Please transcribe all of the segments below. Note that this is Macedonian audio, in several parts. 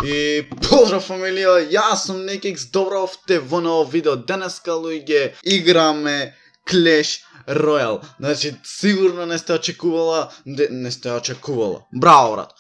И поздрав фамилија, јас сум Никикс, добро овте во ново видео. Денеска луѓе играме Clash Royale. Значи сигурно не сте очекувала, браво брат.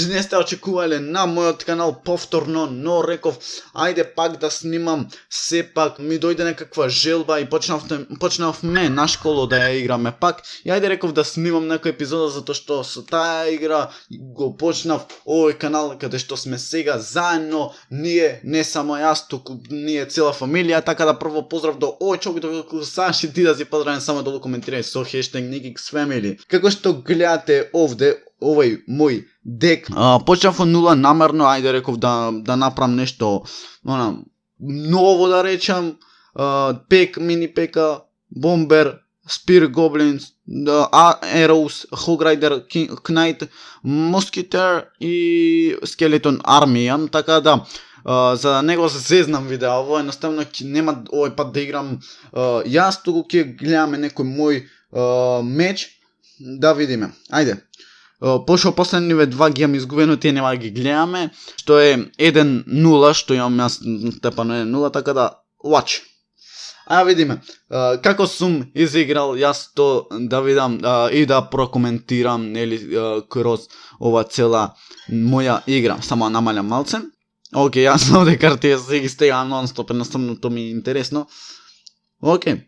Не сте очекувале на мојот канал повторно, но реков ајде пак да снимам, сепак ми дојде некаква желба и почнавме на школо да ја играме пак. И ајде реков да снимам некоја епизода затоа што со таа игра го почнав овој канал каде што сме сега заедно, ние, не само јас, туку ние цела фамилија, така да прво поздрав до овој човек доколку саш и ти да си поздравен, само долу коментирај со хештег NikixFamily. Како што гледате овде, овој мој дек, почнав од нула намерно, ајде реков да направам нешто ново да речам, мини пека, бомбер, спир гоблинс, Arrows, Hog Rider, Knight, Musketeer и Skeleton Army, така да за него се зезнам видео, ово едноставно нема овој пат да играм јас, туку ќе гледаме некој мој меч, да видиме, ајде. Пошто последниве два ги имам изгубено, тие нема да ги гледаме, што е 1-0, што имам јас степано 1-0, така да watch. А видиме, како сум изиграл јас то да видам и да прокоментирам кроз ова цела моја игра. Само намалям малце. Океј, јас овде картија се ги стегам нон-стоп, едноставно то ми е интересно. Океј,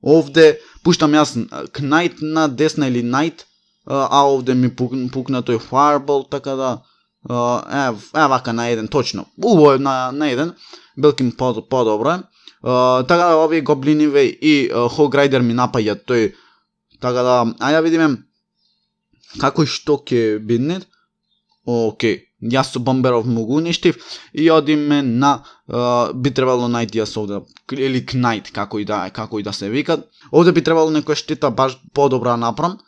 овде пуштам јас Knight на десна или Knight, а овде ми пукна тој Fireball, така да вака на еден, точно. Убаво е на еден, белким по-добро е. Така да овие гоблиниве и Hog Rider ми напаѓат тој, така да ајде видиме како и што ќе бидне. Океј, јас со бомберов му го уништив и одиме на би требало Knight јас овде, или Knight, како и да се викат. Овде би требало некоја штита баш по-добра направам.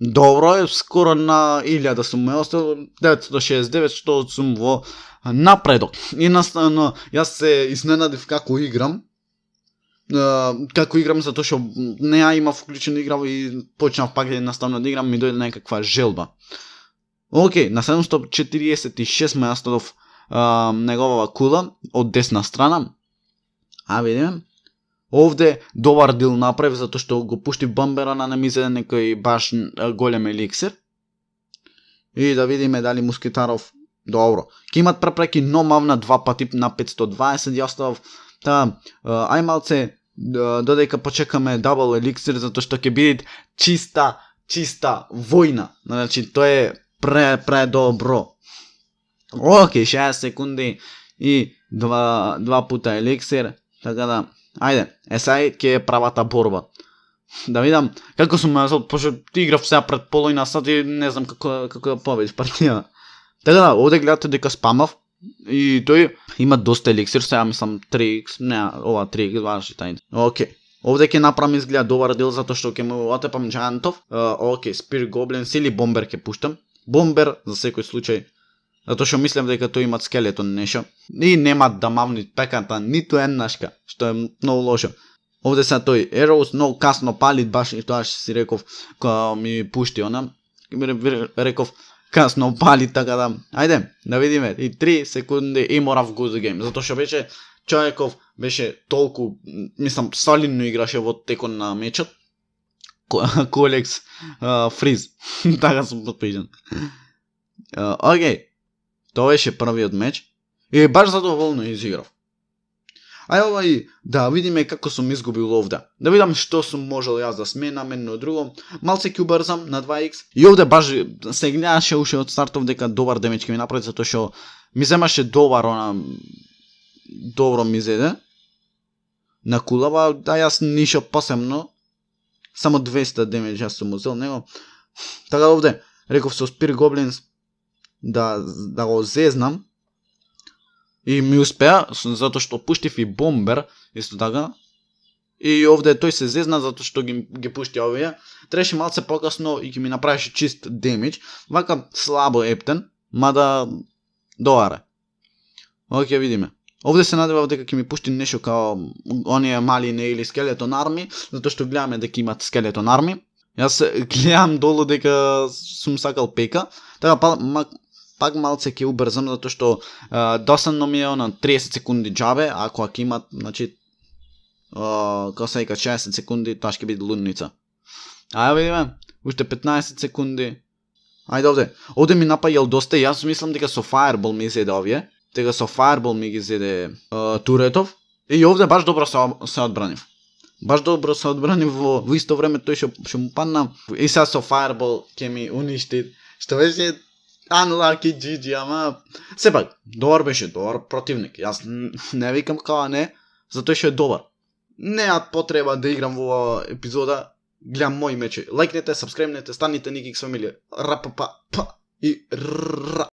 Добро е, скоро на 1000 сум ме остал, 969, што сум во напредок. И наставно, јас се изненадив како играм. Затоа што не ја имав вклучена игра и почнав пак наставно да играм, ми дојде некаква желба. Океј, на 746 ме оставив неговава кула од десна страна. А видиме. Овде добар дил направи затоа што го пуштив бомбера на ми зеде некој баш голем еликсир. И да видиме дали мускетаров добро. Ке имат препреки, но мавна два пати на 520 ја оставав. Ај малце додека почекаме дабл еликсир затоа што ќе биде чиста војна. Значи тоа е предобро. Океј, 60 секунди и два пута еликсир, така да ајде, сај ќе е правата борба. Да видам како сум пошто ти играв сега пред половина сат и не знам како да победиш партија. Така да, овде гледате дека спамав и тој има доста еликсир, сега мислам 3x, не, ова 3x важи тај. Океј. Овде ќе направам изгледа добар дел затоа што ќе му отепам Giantов. Океј, Spear Goblins или бомбер ќе пуштам. Бомбер за секој случај. Затоа што мислам дека тој имат скелетон нешто. И немат да мавни пеката ниту еднашка, што е многу лошо. Овде са тој Arrows многу касно пали, баш и тоа што си реков кога ми пушти она. Реков касно пали, така да ајде да видиме. И 3 секунди и морав go the game. Затоа што беше човеков беше толку, мислам, солидно играше во текон на мечот. Колекс фриз. Така сум подпишан. Океј. Тоа беше првиот меч и баш задоволно изиграв. Ај овај да видиме како сум изгубил овде. Да видам што сум можел јас да сменам едно друго. Малце ќе убрзам на 2x. И овде баш се гледаше уште од стартов дека добар демеջ ќе ми направи затоа што ми земаше добро ми зеде на кулава, да јас ништо посебно. Само 200 демеջ јас сум узел него. Така овде реков со Spear Goblins да го зезнам и ми успеа затоа што пуштив и бомбер исто така. И овде тој се зезна затоа што ги пушти овие. Требаше малце покасно и ќе ми направише чист демеջ. Вака слабо ептен, мада доаре. Океј, видиме. Овде се надевав дека ќе ми пушти нешто као оние мали не или Skeleton Army, затоа што гледаме дека имат Skeleton Army. Јас гледам долу дека сум сакал пека, така пак малце ќе убрзам затоа што досадно ми е на 30 секунди џабе, ако имат, значи како се вика 60 секунди, тоа ќе биде лудница. Ајде видиме, уште 15 секунди. Ајде овде. Овде ми напаѓал доста, јас мислам дека со Fireball ми изеде овие. Тега со Fireball ми ги зеде Туретов. И овде баш добро се одбранив. Баш добро се одбранив во исто време тој што му падна. И сега со Fireball ќе ми уништи. Што беше unlucky GG, ама сепак добар беше, добар противник. Јас не викам као не, затоа што е добар. Неа потреба да играм во оваа епизода. Гледам мои мечи. Лајкнете, сабскрибнете, станите Nikix фамилија. Рапапа па и ра.